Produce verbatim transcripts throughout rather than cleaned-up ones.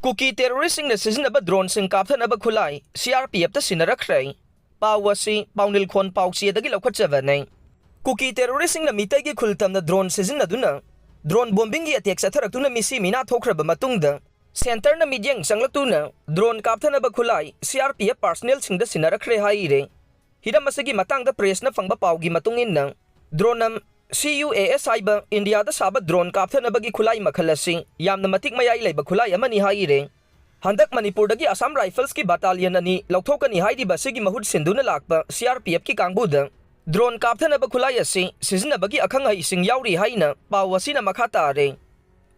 ꯀꯨꯀꯤ ꯇꯦꯔꯣꯔꯤꯁꯁꯤꯡꯅ ꯁꯤꯖꯤꯟꯅꯕ ꯗ꯭ꯔꯣꯟꯁꯤꯡ ꯀꯥꯞꯊꯅꯕ ꯈꯨꯠꯂꯥꯏ C R P ꯑꯦꯐꯇ ꯁꯤꯟꯅꯔꯛꯈ꯭ꯔꯦ꯫ ꯄꯥꯎ ꯑꯁꯤ ꯄꯥꯎꯅꯤꯜꯈꯣꯟ ꯄꯥꯎꯆꯦꯗꯒꯤ ꯂꯧꯈꯠꯆꯕꯅꯤ꯫ ꯀꯨꯀꯤ ꯇꯦꯔꯣꯔꯤꯁꯁꯤꯡꯅ ꯃꯤꯇꯩꯒꯤ ꯈꯨꯜ ꯇꯝꯅ ꯗ꯭ꯔꯣꯟ ꯁꯤꯖꯤꯟꯅꯗꯨꯅ ꯗ꯭ꯔꯣꯟ ꯕꯣꯝꯕꯤꯡꯒꯤ ꯑꯦꯇꯦꯛ ꯆꯠꯊꯔꯛꯇꯨꯅ ꯃꯤꯁꯤ ꯃꯤꯅꯥ ꯊꯣꯛꯈ꯭ꯔꯕ ꯃꯇꯨꯡꯗ, ꯁꯦꯟꯇꯔꯅ ꯃꯤꯠꯌꯦꯡ ꯆꯪꯂꯛꯇꯨꯅ ꯗ꯭ꯔꯣꯟ ꯀꯥꯞꯊꯅꯕ ꯈꯨꯠꯂꯥꯏ ꯁꯤ ꯑꯥꯔ ꯄꯤ ꯑꯦꯐ ꯄꯥꯔꯁꯅꯦꯜꯁꯤꯡꯗ ꯁꯤꯟꯅꯔꯛꯈ꯭ꯔꯦ ꯍꯥꯏꯔꯦ꯫ ꯍꯤꯔꯝ ꯑꯁꯤꯒꯤ ꯃꯇꯥꯡꯗ ꯄ꯭ꯔꯦꯁꯅ ꯐꯪꯕ ꯄꯥꯎꯒꯤ ꯃꯇꯨꯡ ꯏꯟꯅ, ꯗ꯭ꯔꯣꯟ ꯑꯃ ꯁꯤ ꯌꯨ ꯑꯦ ꯑꯦꯁ ꯍꯥꯏꯕ ꯏꯟꯗꯤꯌꯥꯗ ꯁꯥꯕ ꯗ꯭ꯔꯣꯟ ꯀꯥꯞꯊꯅꯕꯒꯤ ꯈꯨꯠꯂꯥꯏ ꯃꯈꯜ ꯑꯁꯤ ꯌꯥꯝꯅ ꯃꯇꯤꯛ ꯃꯌꯥꯏ ꯂꯩꯕ ꯈꯨꯠꯂꯥꯏ ꯑꯃꯅꯤ ꯍꯥꯏꯔꯦ꯫ ꯍꯟꯗꯛ ꯃꯅꯤꯄꯨꯔꯗꯒꯤ ꯑꯁꯥꯝ ꯔꯥꯏꯐꯜꯁꯀꯤ ꯕꯠꯇꯥꯂꯤꯌꯟ ꯑꯅꯤ ꯂꯧꯊꯣꯛꯀꯅꯤ ꯍꯥꯏꯔꯤꯕ ꯑꯁꯤꯒꯤ ꯃꯍꯨꯠ ꯁꯤꯟꯗꯨꯅ ꯂꯥꯛꯄ ꯁꯤ ꯑꯥꯔ ꯄꯤ ꯑꯦꯐꯀꯤ ꯀꯥꯡꯕꯨꯗ ꯗ꯭ꯔꯣꯟ ꯀꯥꯞꯊꯅꯕ ꯈꯨꯠꯂꯥꯏ ꯑꯁꯤ ꯁꯤꯖꯤꯟꯅꯕꯒꯤ ꯑꯈꯪ ꯑꯍꯩꯁꯤꯡ ꯌꯥꯎꯔꯤ ꯍꯥꯏꯅ ꯄꯥꯎ ꯑꯁꯤꯅ ꯃꯈꯥ ꯇꯥꯔꯦ꯫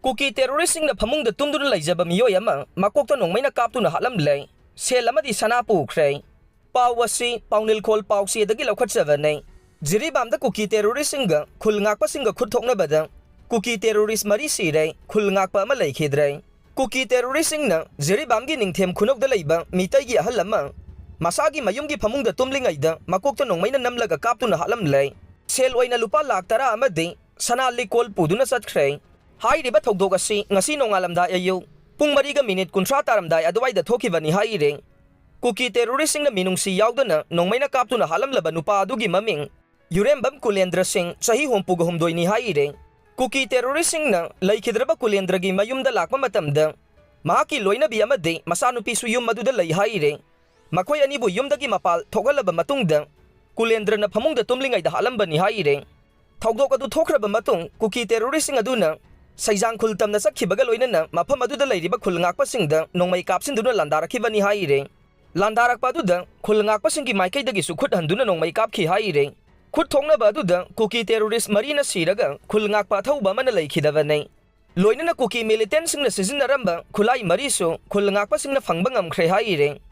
ꯀꯨꯀꯤ ꯇꯦꯔꯣꯔꯤꯁꯁꯤꯡꯅ ꯐꯃꯨꯡꯗ ꯇꯨꯝꯗꯨꯅ ꯂꯩꯖꯕ ꯃꯤꯑꯣꯏ ꯑꯃ ꯃꯀꯣꯛꯇ ꯅꯣꯡꯃꯩꯅ ꯀꯥꯞꯇꯨꯅ ꯍꯥꯠꯂꯝꯂꯦ꯫ ꯁꯦꯜ ꯑꯃꯗꯤ ꯁꯅꯥ ꯄꯨꯈ꯭ꯔꯦ꯫ ꯄꯥꯎ ꯑꯁꯤ ꯄꯥꯎꯅꯤꯜꯈꯣꯜ ꯄꯥꯎꯆꯦꯗꯒꯤ ꯂꯧꯈꯠꯆꯕꯅꯤ꯫ ꯖꯤꯔꯤꯕꯥꯝꯗ ꯀꯨꯀꯤ ꯇꯦꯔꯣꯔꯤꯁꯁꯤꯡꯒ ꯈꯨꯜ ꯉꯥꯛꯄꯁꯤꯡꯒ ꯈꯨꯠ ꯊꯣꯛꯅꯕꯗ ꯀꯨꯀꯤ ꯇꯦꯔꯣꯔꯤꯁ ꯃꯔꯤ ꯁꯤꯔꯦ, ꯈꯨꯜ ꯉꯥꯛꯄ ꯑꯃ ꯂꯩꯈꯤꯗ꯭ꯔꯦ꯫ ꯀꯨꯀꯤ ꯇꯦꯔꯣꯔꯤꯁꯁꯤꯡꯅ ꯖꯤꯔꯤꯕꯥꯝꯒꯤ ꯅꯤꯡꯊꯦꯝ ꯈꯨꯅꯧꯗ ꯂꯩꯕ ꯃꯤꯇꯩꯒꯤ ꯑꯍꯜ ꯑꯃ ꯃꯁꯥꯒꯤ ꯃꯌꯨꯝꯒꯤ ꯐꯃꯨꯡꯗ ꯇꯨꯝꯂꯤꯉꯩꯗ ꯃꯀꯣꯛꯇ ꯅꯣꯡꯃꯩꯅ ꯅꯝꯂꯒ ꯀꯥꯞꯇꯨꯅ ꯍꯥꯠꯂꯝꯂꯦ꯫ ꯁꯦꯜ ꯑꯣꯏꯅ ꯂꯨꯄꯥ ꯂꯥꯈ ꯇꯔꯥ ꯑꯃꯗꯤ ꯁꯅꯥ ꯂꯤꯛꯀꯣꯜ ꯄꯨꯗꯨꯅ ꯆꯠꯈ꯭ꯔꯦ꯫ ꯍꯥꯏꯔꯤꯕ ꯊꯧꯗꯣꯛ ꯑꯁꯤ ꯉꯁꯤ ꯅꯣꯡꯉꯥꯜꯂꯝꯗꯥꯏ ꯑꯌꯨꯛ ꯄꯨꯡ ꯃꯔꯤꯒ ꯃꯤꯅꯤꯠ ꯀꯨꯟꯊ꯭ꯔꯥ ꯇꯥꯔꯝꯗꯥꯏ ꯑꯗꯨꯋꯥꯏꯗ ꯊꯣꯛꯈꯤꯕꯅꯤ ꯍꯥꯏꯔꯦ꯫ ꯀꯨꯀꯤ ꯇꯦꯔꯣꯔꯤꯁꯁꯤꯡꯅ ꯃꯤꯅꯨꯡꯁꯤ ꯌꯥꯎꯗꯅ ꯅꯣꯡꯃꯩꯅ ꯀꯥꯞꯇꯨꯅ ꯍꯥꯠꯂꯝꯂꯕ ꯅꯨꯄꯥ ꯑꯗꯨꯒꯤ ꯃꯃꯤꯡ ꯌꯨꯔꯦꯝꯕꯝ ꯀꯨꯂꯦꯟꯗ꯭ꯔ ꯁꯤꯡ, ꯆꯍꯤ ꯍꯨꯝꯐꯨꯒ ꯍꯨꯝꯗꯣꯏꯅꯤ ꯍꯥꯏꯔꯦ꯫ ꯀꯨꯀꯤ ꯇꯦꯔꯣꯔꯤꯁꯁꯤꯡꯅ ꯂꯩꯈꯤꯗ꯭ꯔꯕ ꯀꯨꯂꯦꯟꯗ꯭ꯔꯒꯤ ꯃꯌꯨꯝꯗ ꯂꯥꯛꯄ ꯃꯇꯝꯗ ꯃꯍꯥꯛꯀꯤ ꯂꯣꯏꯅꯕꯤ ꯑꯃꯗꯤ ꯃꯆꯥꯅꯨꯄꯤꯁꯨ ꯌꯨꯝ ꯑꯗꯨꯗ ꯂꯩ ꯍꯥꯏꯔꯦ꯫ ꯃꯈꯣꯏ ꯑꯅꯤꯕꯨ ꯌꯨꯝꯗꯒꯤ ꯃꯄꯥꯜ ꯊꯣꯛꯍꯜꯂꯕ ꯃꯇꯨꯡꯗ ꯀꯨꯂꯦꯟꯗ꯭ꯔꯅ ꯐꯃꯨꯡꯗ ꯇꯨꯝꯂꯤꯉꯩꯗ ꯍꯥꯠꯂꯝꯕꯅꯤ ꯍꯥꯏꯔꯦ꯫ ꯊꯧꯗꯣꯛ ꯑꯗꯨ ꯊꯣꯛꯈ꯭ꯔꯕ ꯃꯇꯨꯡ ꯀꯨꯀꯤ ꯇꯦꯔꯣꯔꯤꯁꯁꯤꯡ ꯑꯗꯨꯅ ꯁꯩꯖꯥꯡ ꯈꯨꯜ ꯇꯝꯅ ꯆꯠꯈꯤꯕꯒ ꯂꯣꯏꯅꯅ ꯃꯐꯝ ꯑꯗꯨꯗ ꯂꯩꯔꯤꯕ ꯈꯨꯜ ꯉꯥꯛꯄꯁꯤꯡꯗ ꯅꯣꯡꯃꯩ ꯀꯥꯞꯁꯤꯟꯗꯨꯅ ꯂꯥꯟꯗꯥꯔꯛꯈꯤꯕꯅꯤ ꯍꯥꯏꯔꯦ꯫ ꯂꯥꯟꯗꯥꯔꯛꯄ ꯑꯗꯨꯗ ꯈꯨꯜ ꯉꯥꯛꯄꯁꯤꯡꯒꯤ ꯃꯥꯏꯀꯩꯗꯒꯤꯁꯨ ꯈꯨꯠ ꯍꯟꯗꯨꯅ ꯅꯣꯡꯃꯩ ꯀꯥꯞꯈꯤ ꯍꯥꯏꯔꯦ꯫ ꯈꯨꯠ ꯊꯣꯛꯅꯕ ꯑꯗꯨꯗ ꯀꯨꯀꯤ ꯇꯦꯔꯣꯔꯤꯁ ꯃꯔꯤꯅ ꯁꯤꯔꯒ ꯈꯨꯜ ꯉꯥꯛꯄ ꯑꯊꯧꯕ ꯑꯃꯅ ꯂꯩꯈꯤꯗꯕꯅꯤ꯫ ꯂꯣꯏꯅꯅ ꯀꯨꯀꯤ ꯃꯤꯂꯤꯇꯦꯟꯠꯁꯤꯡꯅ ꯁꯤꯖꯤꯟꯅꯔꯝꯕ ꯈꯨꯠꯂꯥꯏ ꯃꯔꯤꯁꯨ ꯈꯨꯜ ꯉꯥꯛꯄꯁꯤꯡꯅ ꯐꯪꯕ ꯉꯝꯈ꯭ꯔꯦ ꯍꯥꯏꯔꯦ꯫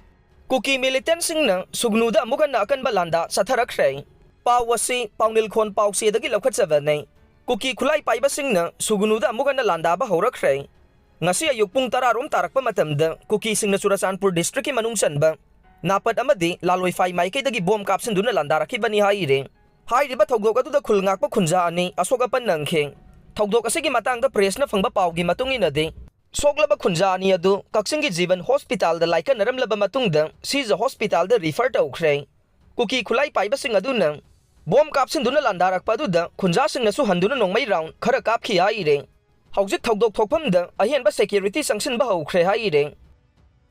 ꯀꯨꯀꯤ ꯃꯤꯂꯤꯇꯦꯟꯠꯁꯤꯡꯅ ꯁꯨꯒꯅꯨꯗ ꯑꯃꯨꯛ ꯍꯟꯅ ꯑꯀꯟꯕ ꯂꯥꯟꯗꯥ ꯆꯠꯊꯔꯛꯈ꯭ꯔꯦ꯫ ꯄꯥꯎ ꯑꯁꯤ ꯄꯥꯎꯅꯤꯜꯈꯣꯟ ꯄꯥꯎꯆꯦꯗꯒꯤ ꯂꯧꯈꯠꯆꯕꯅꯤ꯫ ꯀꯨꯀꯤ ꯈꯨꯠꯂꯥꯏ ꯄꯥꯏꯕꯁꯤꯡꯅ ꯁꯨꯒꯅꯨꯗ ꯑꯃꯨꯛ ꯍꯟꯅ ꯂꯥꯟꯗꯥꯕ ꯍꯧꯔꯛꯈ꯭ꯔꯦ꯫ ꯉꯁꯤ ꯑꯌꯨꯛ ꯄꯨꯡ ꯇꯔꯥ ꯔꯣꯝ ꯇꯥꯔꯛꯄ ꯃꯇꯝꯗ ꯀꯨꯀꯤꯁꯤꯡꯅ ꯆꯨꯔꯆꯥꯟꯄꯨꯔ ꯗꯤꯁꯇ꯭ꯔꯤꯛꯀꯤ ꯃꯅꯨꯡ ꯆꯟꯕ ꯅꯥꯄꯠ ꯑꯃꯗꯤ ꯂꯥꯂꯣꯏꯐꯥꯏ ꯃꯥꯏꯀꯩꯗꯒꯤ ꯕꯣꯝ ꯀꯥꯞꯁꯤꯟꯗꯨꯅ ꯂꯥꯟꯗꯥꯔꯛꯈꯤꯕꯅꯤ ꯍꯥꯏꯔꯦ꯫ ꯍꯥꯏꯔꯤꯕ ꯊꯧꯗꯣꯛ ꯑꯗꯨꯗ ꯈꯨꯜ ꯉꯥꯛꯄ ꯈꯨꯟꯖꯥ ꯑꯅꯤ ꯑꯁꯣꯛ ꯑꯄꯟ ꯅꯪꯈꯤ꯫ ꯊꯧꯗꯣꯛ ꯑꯁꯤꯒꯤ ꯃꯇꯥꯡꯗ ꯄ꯭ꯔꯦꯁꯅ ꯐꯪꯕ ꯄꯥꯎꯒꯤ ꯃꯇꯨꯡ ꯏꯟꯅꯗꯤ, ꯁꯣꯛꯂꯕ ꯈꯨꯟꯖꯥ ꯑꯅꯤ ꯑꯗꯨ ꯀꯛꯆꯤꯡꯒꯤ ꯖꯤꯕꯟ ꯍꯣꯁꯄꯤꯇꯥꯜꯗ ꯂꯥꯏꯀꯠꯅꯔꯝꯂꯕ ꯃꯇꯨꯡꯗ ꯁꯤꯖ ꯍꯣꯁꯄꯤꯇꯥꯜꯗ ꯔꯤꯐꯔ ꯇꯧꯈ꯭ꯔꯦ꯫ ꯀꯨꯀꯤ ꯈꯨꯠꯂꯥꯏ ꯄꯥꯏꯕꯁꯤꯡ ꯑꯗꯨꯅ ꯕꯣꯝ ꯀꯥꯞꯁꯤꯟꯗꯨꯅ ꯂꯥꯟꯗꯥꯔꯛꯄ ꯑꯗꯨꯗ ꯈꯨꯟꯖꯥꯁꯤꯡꯅꯁꯨ ꯍꯟꯗꯨꯅ ꯅꯣꯡꯃꯩ ꯔꯥꯎꯟ ꯈꯔ ꯀꯥꯞꯈꯤ ꯍꯥꯏꯔꯦ꯫ ꯍꯧꯖꯤꯛ ꯊꯧꯗꯣꯛ ꯊꯣꯛꯐꯝꯗ ꯑꯍꯦꯟꯕ ꯁꯦꯀ꯭ꯌꯨꯔꯤꯇꯤ ꯆꯪꯁꯤꯟꯕ ꯍꯧꯈ꯭ꯔꯦ ꯍꯥꯏꯔꯦ꯫